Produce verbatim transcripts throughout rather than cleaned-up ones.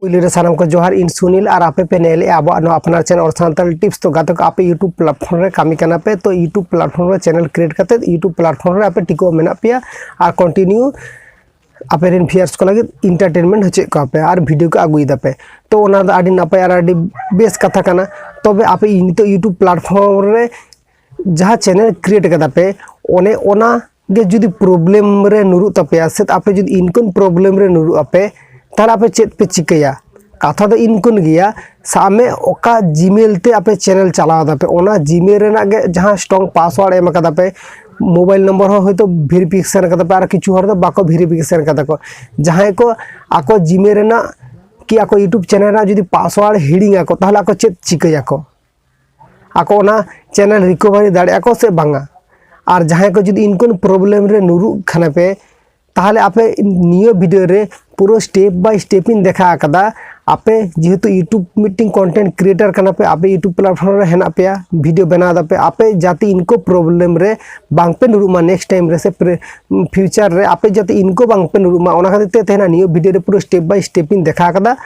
ᱯᱩᱭᱞᱩ ᱨᱮ ᱥᱟᱱᱟᱢ ᱠᱚ ᱡᱚᱦᱟᱨ, ᱤᱧ ᱥᱩᱱᱤᱞ ᱟᱨ ᱟᱯᱮ ᱯᱮ ᱧᱮᱞᱮᱜᱼᱟ ᱟᱵᱚᱣᱟᱜ ᱱᱚᱣᱟ ᱟᱯᱱᱟᱨ ᱪᱮᱱᱮᱞ ᱚᱞ ᱥᱟᱱᱛᱟᱲᱤ ᱴᱤᱯᱥ᱾ ᱛᱚ ᱜᱟᱛᱮ ᱠᱚ, ᱟᱯᱮ YouTube platform ᱨᱮ ᱠᱟᱹᱢᱤ ᱠᱟᱱᱟ ᱯᱮ, ᱛᱚ YouTube platform ᱨᱮ ᱪᱮᱱᱮᱞ ᱠᱨᱤᱭᱮᱴ ᱠᱟᱛᱮ YouTube platform ᱨᱮ ᱟᱯᱮ ᱴᱤᱠᱟᱹᱣ ᱢᱮᱱᱟᱜ ᱯᱮᱭᱟ ᱟᱨ ᱠᱚᱱᱴᱤᱱᱤᱭᱩ ᱟᱯᱮ ᱨᱮᱱ ᱵᱷᱤᱭᱟᱨᱥ ᱠᱚ ᱞᱟᱹᱜᱤᱫ ᱮᱱᱴᱟᱨᱴᱮᱱᱢᱮᱱᱴ ᱦᱚᱪᱚᱭᱮᱫ ᱠᱚᱣᱟ ᱯᱮ ᱟᱨ ᱵᱷᱤᱰᱤᱭᱳ ᱠᱚ ᱟᱹᱜᱩᱭ ᱫᱟᱯᱮ᱾ ᱛᱚ ᱚᱱᱟ ᱫᱚ ᱟᱹᱰᱤ ᱱᱟᱯᱟᱭ ᱟᱨ ᱟᱹᱰᱤ ᱵᱮᱥ ᱠᱟᱛᱷᱟ ᱠᱟᱱᱟ᱾ ᱛᱚᱵᱮ ᱟᱯᱮ ᱱᱤᱛᱚᱜ YouTube platform ᱨᱮ ᱡᱟᱦᱟᱸ ᱪᱮᱱᱮᱞ ᱠᱨᱤᱭᱮᱴ ᱠᱟᱫᱟ ᱯᱮ, ᱚᱱᱮ ᱚᱱᱟ ᱜᱮ ᱡᱩᱫᱤ ᱯᱨᱚᱵᱞᱮᱢ ᱨᱮ ᱧᱩᱨᱩᱜ ᱛᱟᱯᱮᱭᱟ ᱥᱮ ᱟᱯᱮ ᱡᱩᱫᱤ ᱤᱱᱠᱟᱹᱱ ᱯᱨᱚᱵᱞᱮᱢ ᱨᱮ ᱧᱩᱨᱩᱜ ᱟᱯᱮ, ᱛᱟᱦᱚᱞᱮ ᱟᱯᱮ ᱪᱮᱫ ᱯᱮ ᱪᱤᱠᱟᱹᱭᱟ? ᱠᱟᱛᱷᱟ ᱫᱚ ᱤᱱᱠᱟᱹᱱ ᱜᱮᱭᱟ, ᱥᱟᱵ ᱢᱮ ᱚᱠᱟ ᱡᱤᱢᱮᱞ ᱛᱮ ᱟᱯᱮ ᱪᱮᱱᱮᱞ ᱪᱟᱞᱟᱣ ᱫᱟᱯᱮ, ᱚᱱᱟ ᱡᱤᱢᱮᱞ ᱨᱮᱱᱟᱜ ᱜᱮ ᱡᱟᱦᱟᱸ ᱥᱴᱨᱚᱝ ᱯᱟᱥᱣᱟᱨᱰ ᱮᱢ ᱠᱟᱫᱟ ᱯᱮ, ᱢᱳᱵᱟᱭᱤᱞ ᱱᱚᱢᱵᱚᱨ ᱦᱚᱸ ᱦᱚᱭᱛᱳ ᱵᱷᱮᱨᱤᱯᱷᱤᱠᱮᱥᱚᱱ ᱠᱟᱫᱟ ᱯᱮ, ᱟᱨ ᱠᱤᱪᱷᱩ ᱦᱚᱲ ᱫᱚ ᱵᱟᱠᱚ ᱵᱷᱮᱨᱤᱯᱷᱤᱠᱮᱥᱚᱱ ᱠᱟᱫᱟ ᱠᱚ᱾ ᱡᱟᱦᱟᱸᱭ ᱠᱚ ᱟᱠᱚ ᱡᱤᱢᱮᱞ ᱨᱮᱱᱟᱜ ᱠᱤ ᱟᱠᱚ YouTube ᱪᱮᱱᱮᱞ ᱨᱮᱱᱟᱜ ᱡᱩᱫᱤ ᱯᱟᱥᱣᱟᱨᱰ ᱦᱤᱲᱤᱧ ᱟᱠᱚ, ᱛᱟᱦᱚᱞᱮ ᱟᱠᱚ ᱪᱮᱫ ᱪᱤᱠᱟᱹᱭᱟᱠᱚ? ᱟᱠᱚ ᱚᱱᱟ ᱪᱮᱱᱮᱞ ᱨᱤᱠᱚᱵᱷᱟᱨᱤ ᱫᱟᱲᱮᱭᱟᱜᱼᱟ ᱠᱚ ᱥᱮ ᱵᱟᱝᱟ? ᱟᱨ ᱡᱟᱦᱟᱸᱭ ᱠᱚ ᱡᱩᱫᱤ ᱤᱱᱠᱟᱹᱱ ᱯᱨᱚᱵᱞᱮᱢ ᱨᱮ ᱧᱩᱨᱩᱜ ᱠᱷᱟᱱ ᱯᱮ, ᱛᱟᱦᱚᱞᱮ ᱟᱯᱮ ᱱᱤᱭᱟᱹ ᱵᱷᱤᱰᱤᱭᱳ ᱨᱮ ᱯᱩᱨᱟᱹ ᱥᱴᱮᱯ ᱵᱟᱭ ᱥᱴᱮᱯ ᱤᱧ ᱫᱮᱠᱷᱟ ᱟᱠᱟᱫᱟ᱾ ᱟᱯᱮ ᱡᱮᱦᱮᱛᱩ YouTube ᱢᱤᱫᱴᱤᱝ ᱠᱚᱱᱴᱮᱱᱴ ᱠᱨᱤᱭᱮᱴᱟᱨ ᱠᱟᱱᱟ ᱯᱮ, ᱟᱯᱮ YouTube platform ᱨᱮ ᱦᱮᱱᱟᱜ ᱯᱮᱭᱟ, ᱵᱷᱤᱰᱤᱭᱳ ᱵᱮᱱᱟᱣ ᱫᱟᱯᱮ, ᱟᱯᱮ ᱡᱟᱛᱮ ᱤᱱᱠᱟᱹ ᱯᱨᱚᱵᱞᱮᱢ ᱨᱮ ᱵᱟᱝ ᱯᱮ ᱧᱩᱨᱩᱜ ᱢᱟ ᱱᱮᱠᱥᱴ ᱴᱟᱭᱤᱢ ᱨᱮ ᱥᱮ ᱯᱷᱤᱭᱩᱪᱟᱨ ᱨᱮ ᱟᱯᱮ ᱡᱟᱛᱮ ᱤᱱᱠᱟᱹ ᱵᱟᱝ ᱯᱮ ᱧᱩᱨᱩᱜ ᱢᱟ, ᱚᱱᱟ ᱠᱷᱟᱹᱛᱤᱨ ᱛᱮ ᱛᱮᱦᱮᱧ ᱱᱤᱭᱟᱹ ᱵᱷᱤᱰᱤᱭᱳ ᱨᱮ ᱯᱩᱨᱟᱹ ᱥᱴᱮᱯ ᱵᱟᱭ ᱥᱴᱮᱯ ᱤᱧ ᱫᱮᱠᱷᱟ ᱟᱠᱟᱫᱟ᱾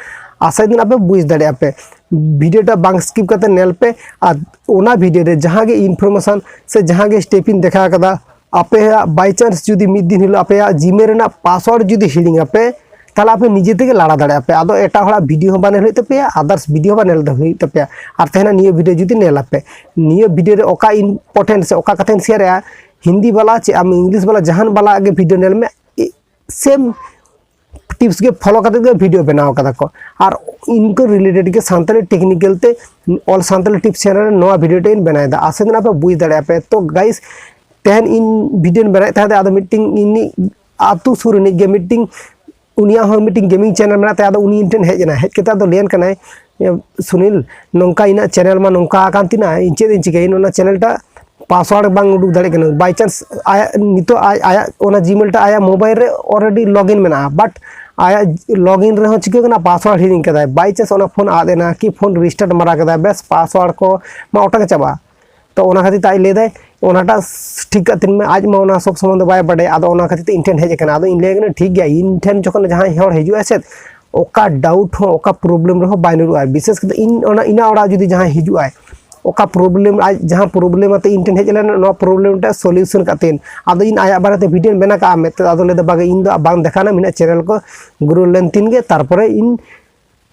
ᱟᱥᱟᱭ ᱫᱤᱱ ᱟᱯᱮ ᱵᱩᱡᱽ ᱫᱟᱲᱮᱭᱟᱜᱼᱟ ᱯᱮ᱾ ᱵᱷᱤᱰᱤᱭᱳ ᱴᱟ ᱵᱟᱝ ᱥᱠᱤᱯ ᱠᱟᱛᱮ ᱧᱮᱞ ᱯᱮ, ᱟᱨ ᱚᱱᱟ ᱵᱷᱤᱰᱤᱭᱳ ᱨᱮ ᱡᱟᱦᱟᱸ ᱜᱮ ᱤᱱᱯᱷᱚᱨᱢᱮᱥᱚᱱ ᱥᱮ ᱡᱟᱦᱟᱸ ᱜᱮ ᱥᱴᱮᱯ ᱤᱧ ᱫᱮᱠᱷᱟᱣ ᱠᱟᱫᱟ, ᱟᱯᱮᱭᱟᱜ ᱵᱟᱭ ᱪᱟᱱᱥ ᱡᱩᱫᱤ ᱢᱤᱫ ᱫᱤᱱ ᱦᱤᱞᱳᱜ ᱟᱯᱮᱭᱟᱜ ᱡᱤᱢᱮᱞ ᱨᱮᱱᱟᱜ ᱯᱟᱥᱣᱟᱨᱰ ᱡᱩᱫᱤ ᱦᱤᱲᱤᱧ ᱟᱯᱮ, ᱛᱟᱦᱚᱞᱮ ᱟᱯᱮ ᱱᱤᱡᱮ ᱛᱮᱜᱮ ᱞᱟᱲᱟ ᱫᱟᱲᱮᱭᱟᱜᱼᱟ ᱯᱮ᱾ ᱟᱫᱚ ᱮᱴᱟᱜ ᱦᱚᱲᱟᱜ ᱵᱷᱤᱰᱤᱭᱳ ᱦᱚᱸ ᱵᱟᱝ ᱧᱮᱞ ᱦᱩᱭᱩᱜ ᱛᱟᱯᱮᱭᱟ, ᱟᱫᱟᱨᱥ ᱵᱷᱤᱰᱤᱭᱳ ᱦᱚᱸ ᱵᱟᱝ ᱧᱮᱞ ᱦᱩᱭᱩᱜ ᱛᱟᱯᱮᱭᱟ᱾ ᱟᱨ ᱛᱮᱦᱮᱧ ᱱᱤᱭᱟᱹ ᱵᱷᱤᱰᱤᱭᱳ ᱡᱩᱫᱤ ᱧᱮᱞ ᱟᱯᱮ, ᱱᱤᱭᱟᱹ ᱵᱷᱤᱰᱤᱭᱳ ᱨᱮ ᱚᱠᱟ ᱤᱢᱯᱚᱨᱴᱮᱱᱴ ᱥᱮ ᱚᱠᱟ ᱠᱟᱛᱷᱟᱧ ᱥᱮᱭᱟᱨᱮᱜᱼᱟ, ᱦᱤᱱᱫᱤ ᱵᱟᱞᱟ ᱪᱮ ᱟᱢ ᱤᱝᱞᱤᱥ ᱵᱟᱞᱟ ᱡᱟᱦᱟᱱ ᱵᱟᱞᱟ ᱜᱮ ᱵᱷᱤᱰᱤᱭᱳ ᱧᱮᱞ ᱢᱮ, ᱥᱮᱢ ᱴᱤᱯᱥ ᱜᱮ ᱯᱷᱚᱞᱳ ᱠᱟᱛᱮ ᱜᱮ ᱵᱷᱤᱰᱤᱭᱳ ᱵᱮᱱᱟᱣ ᱠᱟᱫᱟ ᱠᱚ᱾ ᱟᱨ ᱤᱱᱠᱟᱹ ᱨᱤᱞᱮᱴᱮᱰ ᱜᱮ ᱥᱟᱱᱛᱟᱲᱤ ᱴᱮᱠᱱᱤᱠᱮᱞ ᱛᱮ ᱚᱞ ᱥᱟᱱᱛᱟᱲᱤ ᱴᱤᱯᱥ ᱪᱮᱱᱮᱞ ᱨᱮ ᱱᱚᱣᱟ ᱵᱷᱤᱰᱤᱭᱳ ᱴᱟᱜ ᱤᱧ ᱵᱮᱱᱟᱣ ᱮᱫᱟ᱾ ᱟᱥᱟ ᱫᱤᱱ ᱟᱯᱮ ᱵᱩᱡᱽ ᱫᱟᱲᱮᱭᱟᱜᱼᱟ ᱯᱮ᱾ ᱛᱚ ᱜᱟᱭᱤᱥ, ᱛᱮᱦᱮᱧ ᱤᱧ ᱵᱷᱤᱰᱤᱭᱳᱧ ᱵᱮᱱᱟᱣᱮᱫ ᱛᱟᱦᱮᱸᱫ, ᱟᱫᱚ ᱢᱤᱫᱴᱤᱝ ᱤᱧᱤᱡ ᱟᱹᱛᱩ ᱥᱩᱨ ᱨᱤᱱᱤᱡ ᱜᱮ ᱢᱤᱫᱴᱤᱝ, ᱩᱱᱤᱭᱟᱜ ᱦᱚᱸ ᱢᱤᱫᱴᱤᱝ ᱜᱮᱢᱤᱝ ᱪᱮᱱᱮᱞ ᱢᱮᱱᱟᱜ ᱛᱟᱭᱟ᱾ ᱟᱫᱚ ᱩᱱᱤ ᱤᱧ ᱴᱷᱮᱱ ᱦᱮᱡ ᱮᱱᱟ, ᱦᱮᱡ ᱠᱟᱛᱮ ᱟᱫᱚ ᱞᱟᱹᱭᱟᱱ ᱠᱟᱱᱟᱭ, "ᱥᱩᱱᱤᱞ, ᱱᱚᱝᱠᱟ ᱤᱧᱟᱹᱜ ᱪᱮᱱᱮᱞ ᱢᱟ ᱱᱚᱝᱠᱟ ᱟᱠᱟᱱ ᱛᱤᱧᱟ, ᱤᱧ ᱪᱮᱫ ᱤᱧ ᱪᱤᱠᱟᱹᱭᱟ? ᱤᱧ ᱚᱱᱟ ᱪᱮᱱᱮᱞ ᱴᱟᱜ ᱯᱟᱥᱣᱟᱨᱰ ᱵᱟᱝ ᱩᱰᱩᱠ ᱫᱟᱲᱮᱭᱟᱜ ᱠᱟᱱᱟ᱾ ᱵᱟᱭ ᱪᱟᱱᱥ ᱟᱭᱟᱜ ᱱᱤᱛᱚᱜ ᱟᱡ ᱟᱭᱟᱜ ᱚᱱᱟ ᱡᱤᱢᱮᱞ ᱴᱟᱜ ᱟᱭᱟᱜ ᱢᱳᱵᱟᱭᱤᱞ ᱨᱮ ᱚᱞᱨᱮᱰᱤ ᱞᱚᱜᱤᱱ ᱢᱮᱱᱟᱜᱼᱟ, ᱵᱟᱴ ᱟᱭᱟᱜ ᱞᱚᱜᱤᱱ ᱨᱮᱦᱚᱸ ᱪᱤᱠᱟᱹ ᱠᱟᱱᱟ, ᱯᱟᱥᱣᱟᱨᱰ ᱦᱤᱲᱤᱧ ᱠᱟᱫᱟᱭ᱾ ᱵᱟᱭ ᱪᱟᱱᱥ ᱚᱱᱟ ᱯᱷᱳᱱ ᱟᱫ ᱮᱱᱟ ᱠᱤ ᱯᱷᱳᱱ ᱨᱤᱥᱴᱟᱨᱴ ᱢᱟᱨᱟ ᱠᱮᱫᱟᱭ, ᱵᱮᱥ ᱯᱟᱥᱣᱟᱨᱰ ᱠᱚ ᱢᱟ ᱚᱴᱟᱝ ᱪᱟᱵᱟᱜᱼᱟ᱾ ᱛᱚ ᱚᱱᱟ ᱠᱷᱟᱹᱛᱤᱨ ᱛᱮ ᱟᱡ ᱞᱟᱹᱭ ᱫᱟᱭ ᱚᱱᱟᱴᱟᱜ ᱴᱷᱤᱠ ᱠᱟᱜ ᱛᱤᱧ ᱢᱮ, ᱟᱡ ᱢᱟ ᱚᱱᱟ ᱥᱚᱵ ᱥᱚᱢᱚᱭ ᱫᱚ ᱵᱟᱭ ᱵᱟᱰᱟᱭᱟ᱾ ᱟᱫᱚ ᱚᱱᱟ ᱠᱷᱟᱹᱛᱤᱨ ᱛᱮ ᱤᱧ ᱴᱷᱮᱱ ᱦᱮᱡ ᱟᱠᱟᱱᱟ᱾ ᱟᱫᱚ ᱤᱧ ᱞᱟᱹᱭ ᱠᱟᱱᱟ ᱴᱷᱤᱠ ᱜᱮᱭᱟ, ᱤᱧ ᱴᱷᱮᱱ ᱡᱚᱠᱷᱚᱱ ᱡᱟᱦᱟᱸᱭ ᱦᱚᱲ ᱦᱤᱡᱩᱜᱼᱟᱭ ᱥᱮ, ᱚᱠᱟ ᱰᱟᱣᱩᱴ ᱦᱚᱸ, ᱚᱠᱟ ᱯᱨᱚᱵᱞᱮᱢ ᱨᱮᱦᱚᱸ ᱵᱟᱭ ᱧᱩᱨᱩᱜᱼᱟ᱾ ᱵᱤᱥᱮᱥ ᱠᱟᱛᱮ ᱤᱧ ᱚᱱᱟ, ᱤᱧᱟᱹᱜ ᱚᱲᱟᱜ ᱡᱩᱫᱤ ᱡᱟᱦᱟᱸᱭ ᱦᱤᱡᱩᱜ ᱟᱭ, ᱚᱠᱟ ᱯᱨᱚᱵᱞᱮᱢ, ᱟᱡ ᱡᱟᱦᱟᱸ ᱯᱨᱚᱵᱞᱮᱢ ᱟᱛᱮ ᱤᱧ ᱴᱷᱮᱱ ᱦᱮᱡ ᱞᱮᱱᱟ, ᱱᱚᱣᱟ ᱯᱨᱚᱵᱞᱮᱢ ᱴᱟᱜ ᱥᱚᱞᱤᱭᱩᱥᱚᱱ ᱠᱟᱛᱮ, ᱟᱫᱚ ᱤᱧ ᱟᱭᱟᱜ ᱵᱟᱨᱮᱛᱮ ᱵᱷᱤᱰᱤᱭᱳᱧ ᱵᱮᱱᱟᱣ ᱠᱟᱜᱼᱟ ᱢᱮᱱᱛᱮ, ᱟᱫᱚ ᱞᱟᱹᱭ ᱫᱟ, "ᱵᱟᱝ, ᱤᱧ ᱫᱚ ᱵᱟᱝ ᱫᱮᱠᱷᱟᱣ ᱱᱟ, ᱢᱮᱱᱟᱜ ᱪᱮᱱᱮᱞ ᱠᱚ ᱜᱨᱳ ᱞᱮᱱ ᱛᱤᱧ ᱜᱮ, ᱛᱟᱨᱯᱚᱨᱮ ᱤᱧ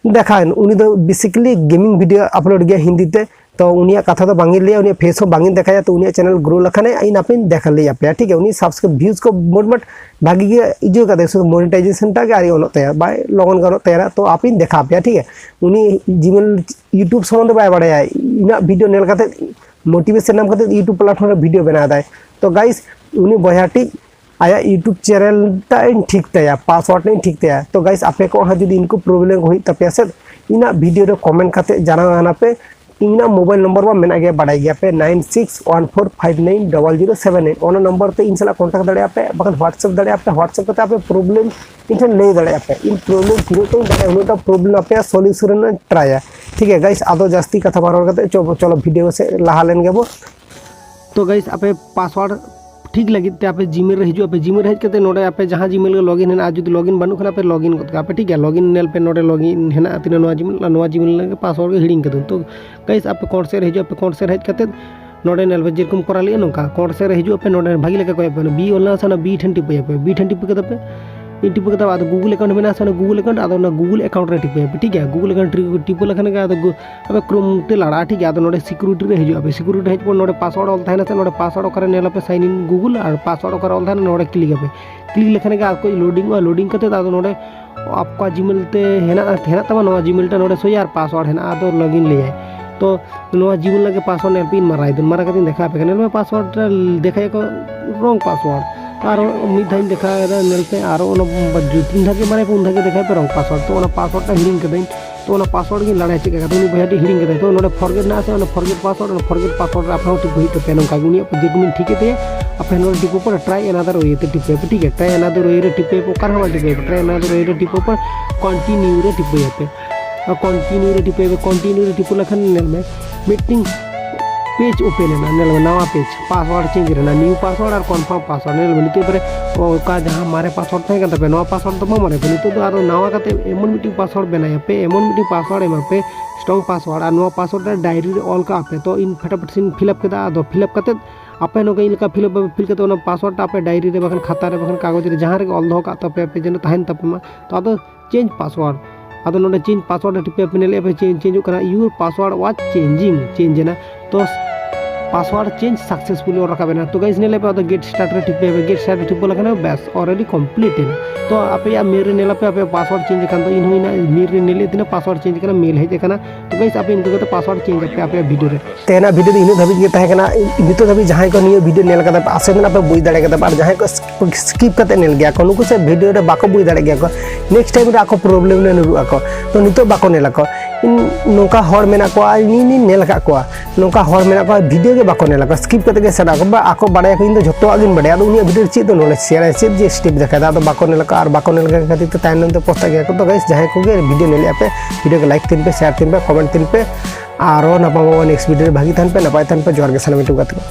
ᱫᱮᱠᱷᱟᱣ ᱟᱹᱧ᱾" ᱩᱱᱤ ᱫᱚ ᱵᱮᱥᱤᱠᱟᱞᱤ ᱜᱮᱢᱤᱝ ᱵᱷᱤᱰᱤᱭᱳ ᱟᱯᱞᱳᱰ ᱜᱮᱭᱟ ᱦᱤᱱᱫᱤ ᱛᱮ, ᱛᱚ ᱩᱱᱤᱭᱟᱜ ᱠᱟᱛᱷᱟ ᱫᱚ ᱵᱟᱝ ᱤᱧ ᱞᱟᱹᱭᱟ, ᱩᱱᱤᱭᱟᱜ ᱯᱷᱮᱥ ᱦᱚᱸ ᱵᱟᱝ ᱤᱧ ᱫᱮᱠᱷᱟᱭᱟ, ᱛᱚ ᱩᱱᱤᱭᱟᱜ ᱪᱮᱱᱮᱞ ᱜᱨᱳ ᱞᱮᱠᱷᱟᱱ ᱤᱧ ᱟᱯᱮᱧ ᱫᱮᱠᱷᱟ ᱞᱟᱹᱭ ᱟᱯᱮᱭᱟ, ᱴᱷᱤᱠ ᱜᱮᱭᱟ? ᱩᱱᱤ ᱥᱟᱵᱥᱠᱨᱟᱭᱤᱵ ᱵᱷᱤᱭᱩᱡᱽ ᱠᱚ ᱢᱳᱴᱢᱟᱴ ᱵᱷᱟᱜᱤ ᱜᱮ ᱤᱭᱟᱹ ᱠᱟᱫᱟᱭ, ᱥᱩᱫᱷᱩ ᱢᱚᱱᱤᱴᱟᱭᱡᱮᱥᱚᱱ ᱴᱟᱜ ᱜᱮ ᱟᱹᱣᱨᱤ ᱚᱱᱚᱜ ᱛᱟᱭᱟ, ᱵᱟᱭ ᱞᱚᱜᱚᱱ ᱜᱮ ᱚᱱᱚᱜ ᱛᱟᱭᱟ᱾ ᱛᱚ ᱟᱯᱮᱧ ᱫᱮᱠᱷᱟᱣ ᱟᱯᱮᱭᱟ, ᱴᱷᱤᱠ ᱜᱮᱭᱟ? ᱩᱱᱤ ᱡᱤᱢᱮᱞ YouTube ᱥᱚᱢᱵᱚᱱᱫᱷᱮ ᱵᱟᱭ ᱵᱟᱲᱟᱭᱟ, ᱤᱧᱟᱹᱜ ᱵᱷᱤᱰᱤᱭᱳ ᱧᱮᱞ ᱠᱟᱛᱮ ᱢᱳᱴᱤᱵᱷᱮᱥᱚᱱ ᱧᱟᱢ ᱠᱟᱛᱮ YouTube ᱯᱞᱟᱴᱯᱷᱚᱨᱢ ᱨᱮ ᱵᱷᱤᱰᱤᱭᱳ ᱵᱮᱱᱟᱣ ᱮᱫᱟᱭ᱾ ᱛᱚ ᱜᱟᱭᱤᱥ, ᱩᱱᱤ ᱵᱚᱭᱦᱟ ᱴᱤᱡ ᱟᱭᱟᱜ YouTube ᱪᱮᱱᱮᱞ ᱴᱟᱜ ᱤᱧ ᱴᱷᱤᱠ ᱛᱟᱭᱟ, ᱯᱟᱥᱣᱟᱨᱰ ᱤᱧ ᱴᱷᱤᱠ ᱛᱟᱭᱟ᱾ ᱛᱚ ᱜᱟᱭᱤᱥ, ᱟᱯᱮ ᱠᱚᱣᱟᱜ ᱦᱚᱸ ᱡᱩᱫᱤ ᱤᱱᱠᱩ ᱯᱨᱚᱵᱞᱮᱢ ᱠᱚ ᱦᱩᱭᱩᱜ ᱛᱟᱯᱮᱭᱟ ᱥᱮ, ᱤᱧᱟᱹᱜ ᱵᱷᱤᱰᱤᱭᱳ ᱨᱮ ᱠᱚᱢᱮᱱᱴ ᱠᱟᱛᱮ ᱡᱟᱱᱟᱣ ᱟᱱᱟ ᱯᱮ᱾ ᱤᱧᱟᱹᱜ ᱢᱳᱵᱟᱭᱤᱞ ᱱᱚᱢᱵᱚᱨ ᱢᱟ ᱢᱮᱱᱟᱜ ᱜᱮᱭᱟ, ᱵᱟᱰᱟᱭ ᱜᱮᱭᱟ ᱯᱮ, nine six one four five nine double zero seven nine᱾ ᱚᱱᱟ ᱱᱚᱢᱵᱚᱨ ᱛᱮ ᱤᱧ ᱥᱟᱞᱟᱜ ᱠᱚᱱᱴᱟᱠᱴ ᱫᱟᱲᱮᱭᱟᱜᱼᱟ ᱯᱮ, ᱵᱟᱠᱷᱟᱱ WhatsApp ᱫᱟᱲᱮᱭᱟᱜᱼᱟ ᱯᱮ᱾ WhatsApp ᱠᱟᱛᱮ ᱟᱯᱮ ᱯᱨᱚᱵᱞᱮᱢ ᱤᱧ ᱴᱷᱮᱱ ᱞᱟᱹᱭ ᱫᱟᱲᱮᱭᱟᱜᱼᱟ ᱯᱮ᱾ ᱤᱧ ᱯᱨᱚᱵᱞᱮᱢ ᱛᱤᱱᱟᱹᱜ ᱴᱟᱧ ᱫᱟᱲᱮᱭᱟᱜᱼᱟ, ᱩᱱᱟᱹᱜ ᱴᱟ ᱯᱨᱚᱵᱞᱮᱢ ᱟᱯᱮᱭᱟᱜ ᱥᱚᱞᱤᱭᱩᱥᱚᱱ ᱨᱮᱱᱟᱜ ᱴᱨᱟᱭᱟ, ᱴᱷᱤᱠ ᱜᱮᱭᱟ ᱜᱟᱭᱤᱥ? ᱟᱫᱚ ᱡᱟᱹᱥᱛᱤ ᱠᱟᱛᱷᱟ ᱵᱟᱝ ᱨᱚᱲ ᱠᱟᱛᱮ ᱪᱚ-, ᱪᱚᱞᱚ ᱵᱷᱤᱰᱤᱭᱳ ᱥᱮᱫ ᱞᱟᱦᱟ ᱞᱮᱱ ᱜᱮᱵᱚ᱾ ᱛᱚ ᱜᱟᱭᱤᱥ, ᱟᱯᱮ ᱯᱟᱥᱣᱟᱨᱰ ᱴᱷᱤᱠ ᱞᱟᱹᱜᱤᱫ ᱛᱮ ᱟᱯᱮ ᱡᱤᱢᱮᱞ ᱨᱮ ᱦᱤᱡᱩᱜ ᱟᱯᱮ᱾ ᱡᱤᱢᱮᱞ ᱨᱮ ᱦᱮᱡ ᱠᱟᱛᱮ ᱱᱚᱰᱮ ᱟᱯᱮ ᱡᱟᱦᱟᱸ ᱡᱤᱢᱮᱞ ᱜᱮ ᱞᱚᱜᱤᱱ ᱦᱮᱱᱟᱜᱼᱟ, ᱡᱩᱫᱤ ᱞᱚᱜᱤᱱ ᱵᱟᱹᱱᱩᱜ ᱠᱷᱟᱱ ᱟᱯᱮ ᱞᱚᱜᱤᱱ ᱜᱚᱫ ᱠᱟᱜᱼᱟ ᱯᱮ, ᱴᱷᱤᱠ ᱜᱮᱭᱟ? ᱞᱚᱜᱤᱱ ᱧᱮᱞ ᱯᱮ, ᱱᱚᱰᱮ ᱞᱚᱜᱤᱱ ᱦᱮᱱᱟᱜᱼᱟ ᱛᱤᱱᱟᱹᱜ, ᱱᱚᱣᱟ ᱡᱤᱢᱮᱞ, ᱱᱚᱣᱟ ᱡᱤᱢᱮᱞ ᱞᱟᱹᱜᱤᱫ ᱯᱟᱥᱣᱟᱨᱰ ᱜᱮ ᱦᱤᱲᱤᱧ ᱠᱟᱫᱟᱹᱧ᱾ ᱛᱚ ᱜᱟᱭᱤᱥ, ᱟᱯᱮ ᱠᱚᱸᱰ ᱥᱮᱫ ᱨᱮ ᱦᱤᱡᱩᱜ ᱟᱯᱮ, ᱠᱚᱸᱰ ᱥᱮᱫ ᱨᱮ ᱦᱮᱡ ᱠᱟᱛᱮ ᱱᱚᱰᱮ ᱧᱮᱞ ᱯᱮ, ᱡᱮᱨᱚᱠᱚᱢ ᱠᱚᱨᱟᱣ ᱞᱮᱜᱼᱟ ᱱᱚᱝᱠᱟ, ᱠᱚᱸᱰ ᱥᱮᱫ ᱨᱮ ᱦᱤᱡᱩᱜ ᱟᱯᱮ, ᱱᱚᱰᱮ ᱵᱷᱟᱜᱤ ᱞᱮᱠᱟ ᱠᱚᱭᱚᱜ ᱯᱮ, ᱵᱤ ᱚᱞ ᱢᱮᱱᱟᱜᱼᱟ ᱥᱮ, ᱚᱱᱟ ᱵᱤ ᱴᱷᱮᱱ ᱴᱤᱯᱟᱹᱭ ᱟᱯᱮ, ᱵᱤ ᱴᱷᱮᱱ ᱴᱤᱯᱟᱹ ᱠᱟᱛᱮ ᱟᱯᱮ ᱤᱧ ᱴᱤᱯᱟᱹ ᱠᱟᱛᱮ, ᱟᱫᱚ Google account ᱢᱮᱱᱟᱜᱼᱟ ᱥᱮ, ᱚᱱᱟ Google account, ᱟᱫᱚ ᱚᱱᱟ Google account ᱨᱮ ᱴᱤᱯᱟᱹᱭ ᱟᱯᱮ, ᱴᱷᱤᱠ ᱜᱮᱭᱟ? Google account ᱴᱤ-, ᱴᱤᱯᱟᱹ ᱞᱮᱠᱷᱟᱱ ᱜᱮ ᱟᱫᱚ ᱜᱩ-, ᱟᱯᱮ Chrome ᱛᱮ ᱞᱟᱲᱟᱜᱼᱟ, ᱴᱷᱤᱠ ᱜᱮᱭᱟ? ᱟᱫᱚ ᱱᱚᱰᱮ security ᱨᱮ ᱦᱤᱡᱩᱜ ᱟᱯᱮ, security ᱨᱮ ᱦᱮᱡ ᱯᱚᱨ ᱱᱚᱰᱮ ᱯᱟᱥᱣᱟᱨᱰ ᱚᱞ ᱛᱟᱦᱮᱱᱟ ᱥᱮ, ᱱᱚᱰᱮ ᱯᱟᱥᱣᱟᱨᱰ ᱚᱠᱟᱨᱮ ᱧᱮᱞ ᱟᱯᱮ, sign in Google, R password ᱚᱠᱟᱨᱮ ᱚᱞ ᱛᱟᱦᱮᱱᱟ ᱱᱚᱰᱮ ᱠᱞᱤᱠ ᱟᱯᱮ᱾ ᱠᱞᱤᱠ ᱞᱮᱠᱷᱟᱱ ᱜᱮ ᱟᱠᱚ loading ᱚᱜᱼᱟ, loading ᱠᱟᱛᱮ ᱟᱫᱚ ᱱᱚᱰᱮ ᱟᱠᱚᱣᱟᱜ ᱡᱤᱢᱮᱞ ᱛᱮ ᱦᱮᱱᱟᱜ, ᱦᱮᱱᱟᱜ ᱛᱟᱢᱟ ᱱᱚᱣᱟ ᱡᱤᱢᱮᱞ ᱴᱟ ᱱᱚᱰᱮ ᱥᱳᱭᱟ ᱟᱨ ᱯᱟᱥᱣᱟᱨᱰ ᱦᱮᱱᱟᱜᱼᱟ, ᱟᱫᱚ ᱞᱚᱜᱤᱱ ᱞᱟᱹᱭᱟᱭ᱾ ᱛᱚ ᱱᱚᱣᱟ ᱡᱤᱢᱮᱞ ᱞᱟᱹᱜᱤᱫ ᱯᱟᱥᱣᱟᱨᱰ ᱧᱮᱞ ᱯᱮ, ᱤᱧ ᱢᱟᱨᱟᱭ ᱫᱟᱹᱧ, ᱢᱟᱨᱟ ᱠᱟᱛᱮᱧ ᱫᱮᱠᱷᱟᱣ ᱟᱯᱮ ᱠᱟᱱᱟ᱾ ᱧᱮᱞ ᱢᱮ ᱯᱟᱥᱣᱟᱨᱰ ᱨᱮ ᱫᱮᱠᱷᱟᱭᱟᱠᱚ wrong password᱾ ᱟᱨᱚ ᱢᱤᱫ ᱫᱷᱟᱣ ᱤᱧ ᱫᱮᱠᱷᱟᱣ ᱮᱫᱟ, ᱧᱮᱞ ᱯᱮ, ᱟᱨᱚ ᱚᱱᱟ ᱵᱟ-, ᱡᱩ-, ᱛᱤᱱ ᱫᱷᱟᱣ ᱜᱮ ᱢᱟᱨᱟᱭ ᱯᱮ, ᱩᱱ ᱫᱷᱟᱣ ᱜᱮ ᱫᱮᱠᱷᱟᱭ ᱯᱮ wrong password᱾ ᱛᱚ ᱚᱱᱟ ᱯᱟᱥᱣᱟᱨᱰ ᱴᱟ ᱦᱤᱲᱤᱧ ᱠᱟᱹᱫᱟᱹᱧ, ᱛᱚ ᱚᱱᱟ ᱯᱟᱥᱣᱟᱨᱰ ᱜᱤᱧ ᱞᱟᱲᱟᱭ ᱪᱮᱫ ᱠᱟᱜ ᱠᱟᱱᱟ᱾ ᱩᱱᱤ ᱵᱚᱭᱦᱟ ᱴᱷᱮᱱ ᱦᱤᱲᱤᱧ ᱠᱟᱫᱟᱭ, ᱛᱚ ᱱᱚᱰᱮ forget ᱢᱮᱱᱟᱜᱼᱟ ᱥᱮ, ᱚᱱᱟ forget password, ᱚᱱᱟ forget password ᱨᱮ ᱟᱯᱮ ᱦᱚᱸ ᱴᱤᱯ ᱦᱩᱭᱩᱜ ᱛᱟᱯᱮᱭᱟ᱾ ᱱᱚᱝᱠᱟ ᱜᱮ ᱩᱱᱤᱭᱟᱜ ᱡᱮᱨᱚᱠᱚᱢ ᱤᱧ ᱴᱷᱤᱠ ᱮᱫ ᱛᱟᱭᱟ, ᱟᱯᱮ ᱱᱚᱰᱮ ᱴᱤᱯ ᱯᱚᱨ try another way ᱛᱮ ᱴᱤᱯ ᱯᱮ, ᱴᱷᱤᱠ ᱜᱮᱭᱟ? Try another way ᱨᱮ ᱴᱤᱯ ᱯᱮ, ᱚᱠᱟ ᱨᱮᱦᱚᱸ ᱵᱟᱝ ᱴᱤᱯ ᱯᱮ, try another way ᱨᱮ ᱴᱤᱯ ᱯᱚᱨ continue ᱨᱮ ᱴᱤᱯ ᱯᱮ᱾ Continue ᱨᱮ ᱴᱤᱯ ᱯᱮ, continue ᱨᱮ ᱴᱤᱯ ᱞᱮᱠᱷᱟᱱ ᱧᱮᱞ ᱢᱮ ᱢᱤᱫᱴᱤᱝ page open ᱮᱱᱟ, ᱧᱮᱞ ᱢᱮ ᱱᱟᱣᱟ page, password change ᱨᱮᱱᱟᱜ new password ᱟᱨ confirm password᱾ ᱧᱮᱞ ᱢᱮ ᱱᱤᱛᱚᱜ ᱯᱚᱨᱮ ᱚᱠᱟ ᱡᱟᱦᱟᱸ ᱢᱟᱨᱮ password ᱛᱟᱦᱮᱸ ᱠᱟᱱ ᱛᱟᱯᱮᱭᱟ, ᱱᱚᱣᱟ password ᱫᱚ ᱵᱟᱝ ᱢᱟᱨᱮ ᱯᱮ, ᱱᱤᱛᱚᱜ ᱫᱚ ᱟᱨᱚ ᱱᱟᱣᱟ ᱠᱟᱛᱮ ᱮᱢᱚᱱ ᱢᱤᱫᱴᱤᱡ password ᱵᱮᱱᱟᱭᱟ ᱯᱮ, ᱮᱢᱚᱱ ᱢᱤᱫᱴᱤᱡ password ᱮᱢᱟ ᱯᱮ, strong password, ᱟᱨ ᱱᱚᱣᱟ password ᱨᱮ diary ᱨᱮ ᱚᱞ ᱠᱟᱜᱼᱟ ᱯᱮ᱾ ᱛᱚ ᱤᱧ ᱯᱷᱟᱴᱟᱯᱷᱟᱴ ᱥᱤᱧ fill up ᱠᱮᱫᱟ, ᱟᱫᱚ fill up ᱠᱟᱛᱮ ᱟᱯᱮ ᱱᱚᱝᱠᱟ ᱤᱧ ᱞᱮᱠᱟ fill up ᱯᱮ, fill ᱠᱟᱛᱮ ᱚᱱᱟ password ᱴᱟ ᱟᱯᱮ diary ᱨᱮ ᱵᱟᱠᱷᱟᱱ ᱠᱷᱟᱛᱟ ᱨᱮ ᱵᱟᱠᱷᱟᱱ ᱠᱟᱜᱚᱡᱽ ᱨᱮ ᱡᱟᱦᱟᱸ ᱨᱮᱜᱮ ᱚᱞ ᱫᱚᱦᱚ ᱠᱟᱜ ᱛᱟᱯᱮᱭᱟ ᱯᱮ, ᱡᱮᱱᱚ ᱛᱟᱦᱮᱱ ᱛᱟᱯᱮ ᱢᱟ᱾ ᱛᱚ ᱟᱫᱚ change password, ᱟᱫᱚ ᱱᱚᱰᱮ change password ᱨᱮ ᱴᱤᱯ ᱯᱮ, ᱧᱮᱞᱮᱫ ᱯᱮ change, change ᱚᱜ ᱠᱟᱱᱟ, your password was changing, change ᱮᱱᱟ᱾ ᱛᱚ password change successfully ᱚᱞ ᱨᱟᱠᱟᱵ ᱮᱱᱟ᱾ ᱛᱚ guys ᱧᱮᱞᱮᱫ ᱯᱮ ᱟᱫᱚ get start ᱨᱮ ᱴᱤᱯ ᱯᱮ, get start ᱨᱮ ᱴᱤᱯ ᱞᱮᱠᱷᱟᱱ ᱵᱮᱥ already complete ᱮᱱᱟ᱾ ᱛᱚ ᱟᱯᱮᱭᱟᱜ mail ᱨᱮ ᱧᱮᱞ ᱟᱯᱮ, ᱟᱯᱮᱭᱟᱜ password change ᱟᱠᱟᱱ ᱫᱚ ᱤᱧ ᱦᱚᱸ ᱤᱧᱟᱹᱜ mail ᱨᱮ ᱧᱮᱞᱮᱫ ᱛᱤᱧᱟᱹ password change ᱟᱠᱟᱱᱟ, mail ᱦᱮᱡ ᱟᱠᱟᱱᱟ᱾ ᱛᱚ guys ᱟᱯᱮ ᱤᱱᱠᱟᱹ ᱠᱟᱛᱮ password change ᱟᱯᱮ ᱟᱯᱮᱭᱟᱜ video ᱨᱮ᱾ ᱛᱮᱦᱮᱧᱟᱜ video ᱫᱚ ᱤᱱᱟᱹᱜ ᱫᱷᱟᱹᱵᱤᱡ ᱜᱮ ᱛᱟᱦᱮᱸ ᱠᱟᱱᱟ᱾ ᱱᱤᱛᱚᱜ ᱫᱷᱟᱹᱵᱤᱡ ᱡᱟᱦᱟᱸᱭ ᱠᱚ ᱱᱤᱭᱟᱹ video ᱧᱮᱞ ᱠᱟᱫᱟ ᱯᱮ, ᱟᱥᱟ ᱢᱮᱱᱟᱜᱼᱟ ᱯᱮ ᱵᱩᱡᱽ ᱫᱟᱲᱮ ᱠᱟᱫᱟ ᱯᱮ, ᱟᱨ ᱡᱟᱦᱟᱸᱭ ᱠᱚ skip ᱠᱟᱛᱮ ᱧᱮᱞ ᱜᱮᱭᱟ ᱠᱚ, ᱱᱩᱠᱩ ᱥᱮ video ᱨᱮ ᱵᱟᱠᱚ ᱵᱩᱡᱽ ᱫᱟᱲᱮ ᱜᱮᱭᱟ ᱠᱚ, next time ᱨᱮ ᱟᱠᱚ problem ᱨᱮ ᱧᱩᱨᱩᱜ ᱟᱠᱚ᱾ ᱛᱚ ᱱᱤᱛᱚᱜ ᱵᱟᱠᱚ ᱧᱮᱞ ᱟᱠᱚ᱾ ᱤᱧ ᱱᱚᱝᱠᱟ ᱦᱚᱲ ᱢᱮᱱᱟᱜ ᱠᱚᱣᱟ, ᱤᱧ ᱤᱧ ᱧᱮᱞ ᱟᱠᱟᱫ ᱠᱚᱣᱟ, ᱱᱚᱝᱠᱟ ᱦᱚᱲ ᱢᱮᱱᱟᱜ ᱠᱚᱣᱟ video ᱜᱮ ᱵᱟᱠᱚ ᱧᱮᱞ ᱟᱠᱚ, skip ᱠᱟᱛᱮ ᱜᱮ ᱥᱮᱱᱚᱜ ᱟᱠᱚ᱾ ᱵᱟ, ᱟᱠᱚ ᱵᱟᱲᱟᱭᱟᱠᱚ ᱤᱧ ᱫᱚ ᱡᱷᱚᱛᱚᱣᱟᱜ ᱜᱤᱧ ᱵᱟᱲᱟᱭᱟ, ᱟᱫᱚ ᱩᱱᱤᱭᱟᱜ video ᱨᱮ ᱪᱮᱫ ᱫᱚ knowledge share ᱟᱭ, ᱪᱮᱫ ᱡᱮ step ᱫᱮᱠᱷᱟᱭ ᱫᱟ, ᱟᱫᱚ ᱵᱟᱠᱚ ᱧᱮᱞ ᱟᱠᱚ ᱟᱨ ᱵᱟᱠᱚ ᱧᱮᱞ ᱟᱠᱚ ᱠᱷᱟᱹᱛᱤᱨ ᱛᱮ ᱛᱟᱭᱱᱚᱢ ᱛᱮ ᱯᱚᱥᱛᱟᱜ ᱜᱮᱭᱟ ᱠᱚ᱾ ᱛᱚ guys ᱡᱟᱦᱟᱸᱭ ᱠᱚᱜᱮ video ᱧᱮᱞᱮᱫ ᱟᱯᱮ, video ᱜᱮ like ᱛᱤᱱ ᱯᱮ, share ᱛᱤᱱ ᱯᱮ, comment ᱛᱤᱱ ᱯᱮ, ᱟᱨᱚ ᱧᱟᱯᱟᱢ ᱟᱵᱚ next video ᱨᱮ᱾ ᱵᱷᱟᱹᱜᱤ ᱛᱟᱦᱮᱱ ᱯᱮ, ᱱᱟᱯᱟᱭ ᱛᱟᱦᱮᱱ ᱯᱮ, ᱡᱚᱦᱟᱨ ᱜᱮ ᱥᱟᱱᱟᱢ ᱴᱩ ᱜᱟᱛᱮ ᱠᱚ᱾